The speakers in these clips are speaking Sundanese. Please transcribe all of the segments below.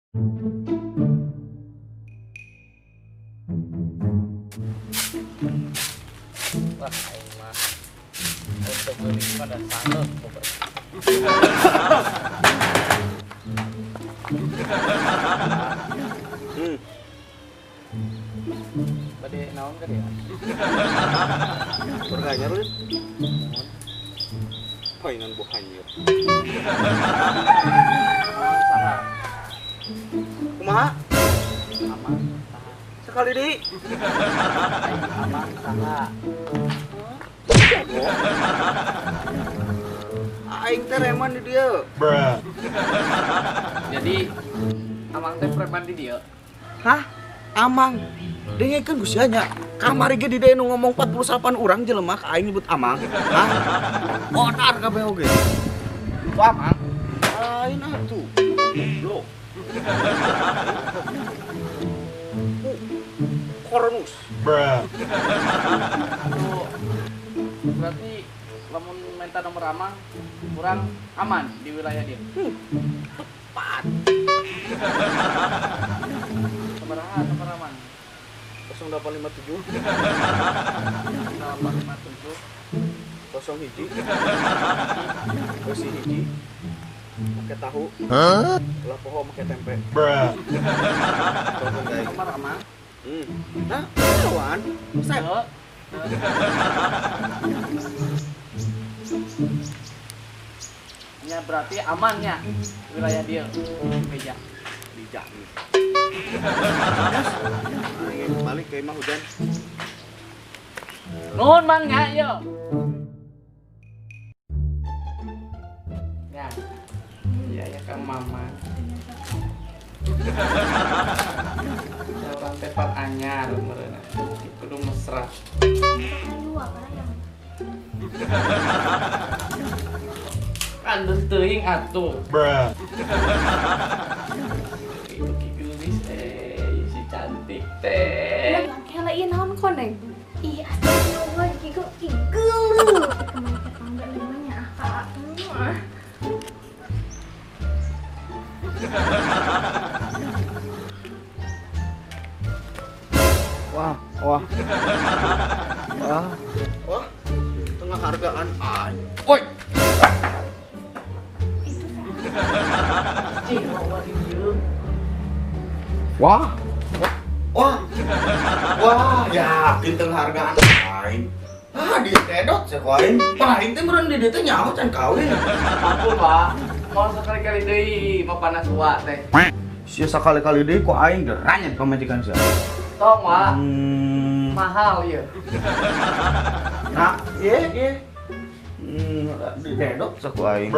Wah, aing mah untuk geulis pada sanggeuk pokoknya. Bade naon ka dia? Berganyar lu. Paingan buah hanyir. Amang saha? Kumaha? Amang saha? Sekali deui. Aing amang saha? Aing teh reman di dieu. Jadi amang teh preman di dieu. Hah? Amang. Dengekeun ku sia nya. Kamari ge di dieu nu ngomong 48 urang jelema ka aing nyebut amang. Hah? Bodar kabeh oge. Ku amang. Lain atuh. Goblok. Koronus. Aduh. Berarti lamun minta nomor amang kurang aman di wilayah dia. Tepat. Sabaraha nomor amang? 0857 857 01 01 make tahu. Ulah poho make tempe. Nomor amang. Nah, lawan. Saya Heuh. Ya berarti amannya wilayah dia meja. Dijamin. Balik ke imah hujan. Nuhun mang nya ieu. Ya. Iya ya Kang Mama. Ya urang teh par anyar meureunna. Kudu mesra. Dua karena yang Kandus teuing atuh. Ieu geulis si cantik teh. Kela ieu naon koneng? Ih, astagfirullah, gigo gigel. Kemana tetangga namanya ah, Kak. Wah, wah. Wah. Wah. Tengah hargaan aing. Woi. Itu saha? Cing, bawa di dieu. Wah. Wah. Wah, yakin tengah hargaan aing. Ah, ditedot sih ku aing. Wah, aing teh meureun di dieu teh nyaho can kawin. Ampun, Pak. Mau sekali-kali deui mah panas wa teh. Sia sakali-kali deui ku aing deranyet pamajikan sia. Tong, Wak. Mahal ieu. Nah, ieu ieu. Ditedot sih ku aing.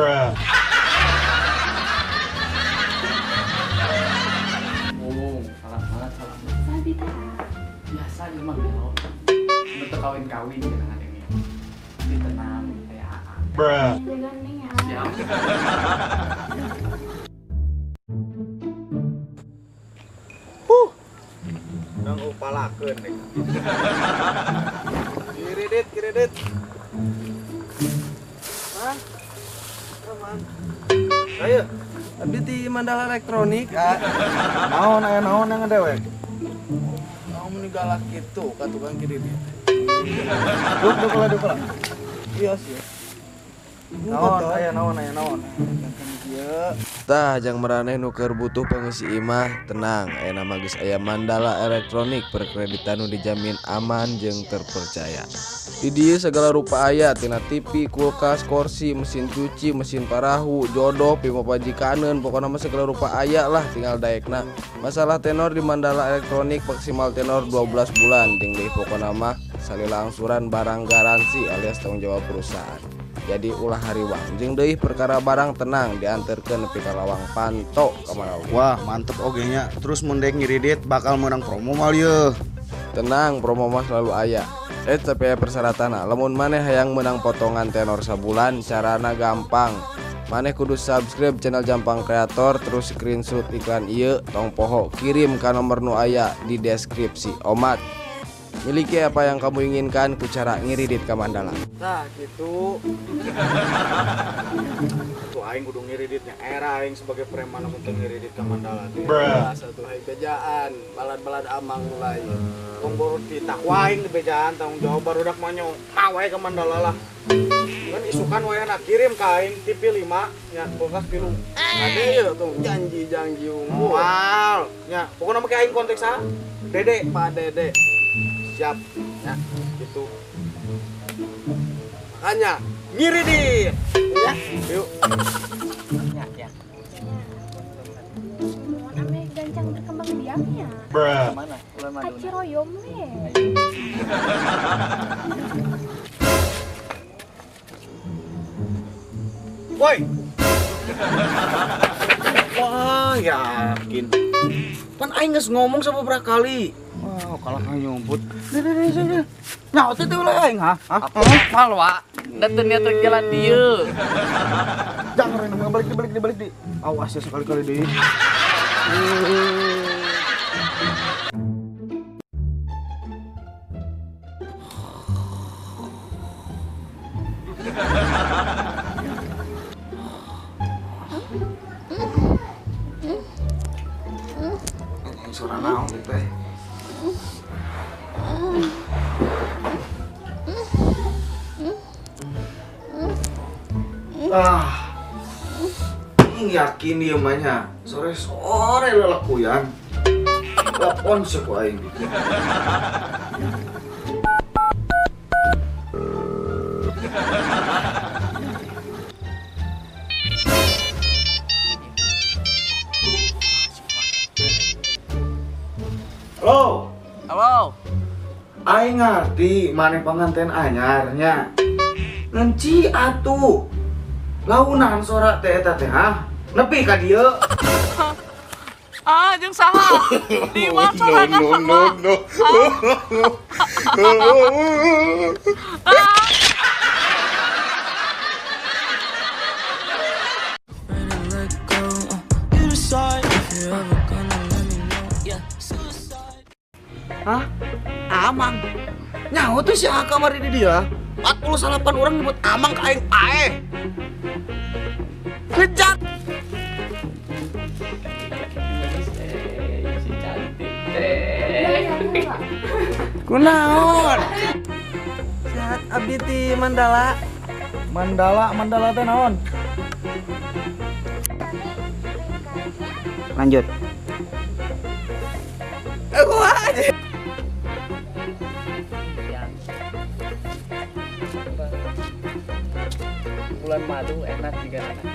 Oh, salah banget, salah. Sabi teh. Biasa ieu mah gelo. Betul kawin-kawin gitu kan ini. Jadi tenang kayak AA. Jaga neng ya. Siap. Nang upalakeun deh. Kiridit, kiridit. Man. Man. Ayo. Abdi di Mandala Elektronik, ah. Naon aya naon yang ngedewek? Kamu meninggalak gitu ka tukang kiridit. Duk duk lah, duk lah. Iya sih. Naon aya naon aya naon. Tah jang maraneh nu keur butuh pengisi imah, tenang, ayeuna mah geus aya Mandala Elektronik perkreditan nu dijamin aman jeung terpercaya. Di dieu segala rupa aya tina TV, kulkas, kursi, mesin cuci, mesin parahu, jodoh, pimapajikaneun, pokona mah segala rupa aya lah tinggal daekna. Masalah tenor di Mandala Elektronik maksimal tenor 12 bulan jeung deui pokona mah salila angsuran barang garansi alias tanggung jawab perusahaan. Jadi ulah hariwang jeung deui perkara barang tenang diantarkeun nepi ka lawang panto ka mana oge. Wah, mantep oge nya. Terus mun dek ngiridit bakal meunang promo mal yeuh. Tenang, promo mah selalu aya. Tapi aya persyaratanna. Lamun maneh hayang meunang potongan tenor sabulan, carana gampang. Maneh kudu subscribe channel Jampang Kreator, terus screenshot iklan ieu, tong poho kirim ka nomor nu aya di deskripsi. Omat. Miliki apa yang kamu inginkan ku cara ngiridit ka Mandala. Nah, gitu. Ku aing kudu ngiriditnya. Era aing sebagai preman lamun teu ngiridit ka Mandala teh. Satu hai bejaan, balad-balad amang mulai. Tong boro ditakwa aing di bejaan tanggung jawab barudak mah nya mah wae ka Mandala lah. Kan isukan wayahna kirim ka aing TV 5 nya kulkas 3. Ade ieu tuh janji-janji unggul. Moal nya pokona mah aing kontak saha? Dede, Pak Dede. Siap ya gitu. Makanya ngiridit. Ya, yuk. Ya, ya. Mohon ame gancang berkembang biaknya. Mana? Bulan madu. Ka Ciroyom we. Woi. Wah, yakin. Pan aing geus ngomong sababaraha kali. Wah, kalah nyumput. Deh. Nyaho teh ulah aing ha? Hah? Mal wa. Da teu niat rek jalan dieu. Jangan random balik di. Awas ya sekali-kali deui. Suara naon teh? Ah, yakin dia mah sore-sore lelekuyan. Telepon seku aing. Halo. Halo. Aing ngarti maneh panganten anyarnya. Ngenci atuh. Launan sora teh eta teh ha? Nepi ka dieu. Ah, jeung saha? Di mana sorangan? No, no, no. Hah? Amang? Nyaho tuh si Aka mari di dia. 48 orang nyebut amang ka aing paeh. Kejar. Si cantik teh. Kunaon? Sehat abdi ti Mandala. Mandala teh naon? Lanjut. Aku aja. Bulan madu enak juga enak.